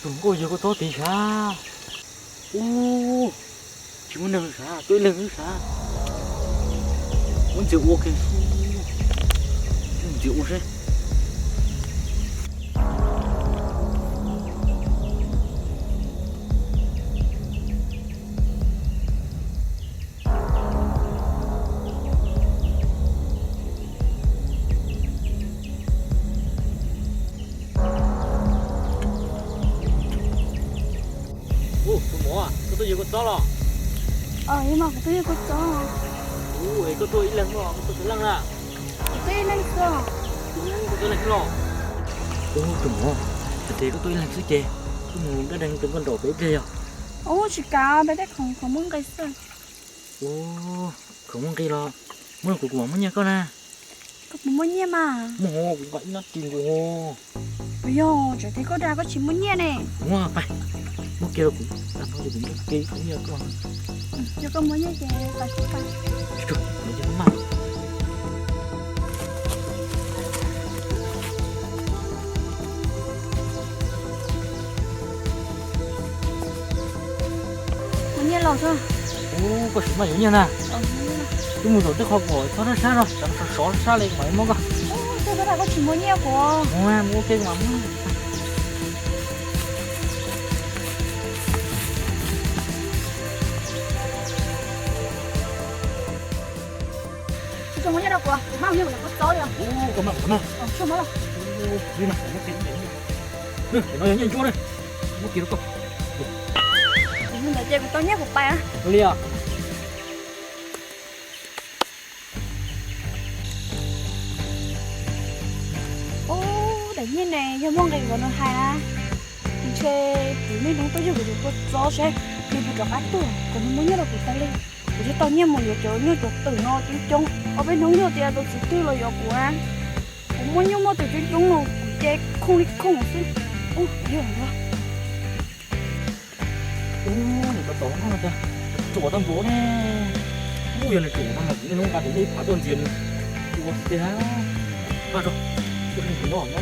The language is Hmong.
Nkauj yawg koj txob tid sav. Ub, tsis muaj neeg sav, tuaj ib leeg xwb sav. Muab ntxias ua kiag, ntxias ua seb. Ub, tus muam, koj tuaj yawg koj txob los? Yog mas, kuv tuaj yawg kuv txob. Ub, es koj tuaj ib leeg los koj tuaj puas leej na? Kuv tuaj ib leeg xwb. Ub, koj tuaj ib leeg xwb los? Ub, tus muam, hais tias koj tuaj ib leeg xwb ces koj mus dab dees rau nkauj nraum pem ib pliag yog? Ub, tsis kam, peb tej khoom khoom muaj nqi xwb. Ub, khoom muaj nqi los muab rau kuv, kuv mam muab nyiaj koj na. Koj puas muaj nyiaj mas? Muaj hos, kuv nqa ib nab ris nkaus hos. Puas yog tseem tias koj dag koj tsis muaj nyiaj ne? Ua pais, muab kiag rau kuv, tag nrho ces kuv muab kiag ib khub nyiaj rau koj. Yog koj muaj nyiaj ces tag kis pais. Tsuag, kuv cia li maj. Muaj nyiaj los xwb. Ub, koj sim maj yuav nyiaj na. Wb mus zaum tej qhov kuv txhob sab sab no, sov sab sab li mam muab koj. Ub, koj dag koj tsis muaj nyiaj kuv. Mus ua ke mas. Tsis muaj nyiaj rau kuv, kuv maj mus nyiaj kuv yuav koj txob li. Ub, koj maj kuv no. Tsis muaj los. Li mas, muab kiag, no yog nyiaj ntsuab ne, muab kiag rau koj. Ntawd ces kuv tau nyiaj kuv pais na. Li os. Ub, daim nyiaj ne yog muaj nqis uas nws hais na, ntshe kuv niaj hnub tuaj yug kuv tus kua txob seb nws puas rov qab tuaj kom nws muab nyiaj rau kuv tas li. Kuv twb tau nyiaj mus yuav cov nyuj cov twm no coob coob, ob peb hnub yog tias tus txiv twg los yuav kuv na. Kuv muaj nyuj muaj twm coob coob no kuv ces khooj li khooj xwb. Ub, yog. Ub, nws tab tom noj no cas ruam tag npaum ne. Ub, yog nws ruam no mas kuv niaj hnub nqa tus nyiaj ib phav tuaj ntxias nws, ua tiag. Npaj tso, tuaj nrhiav noj no.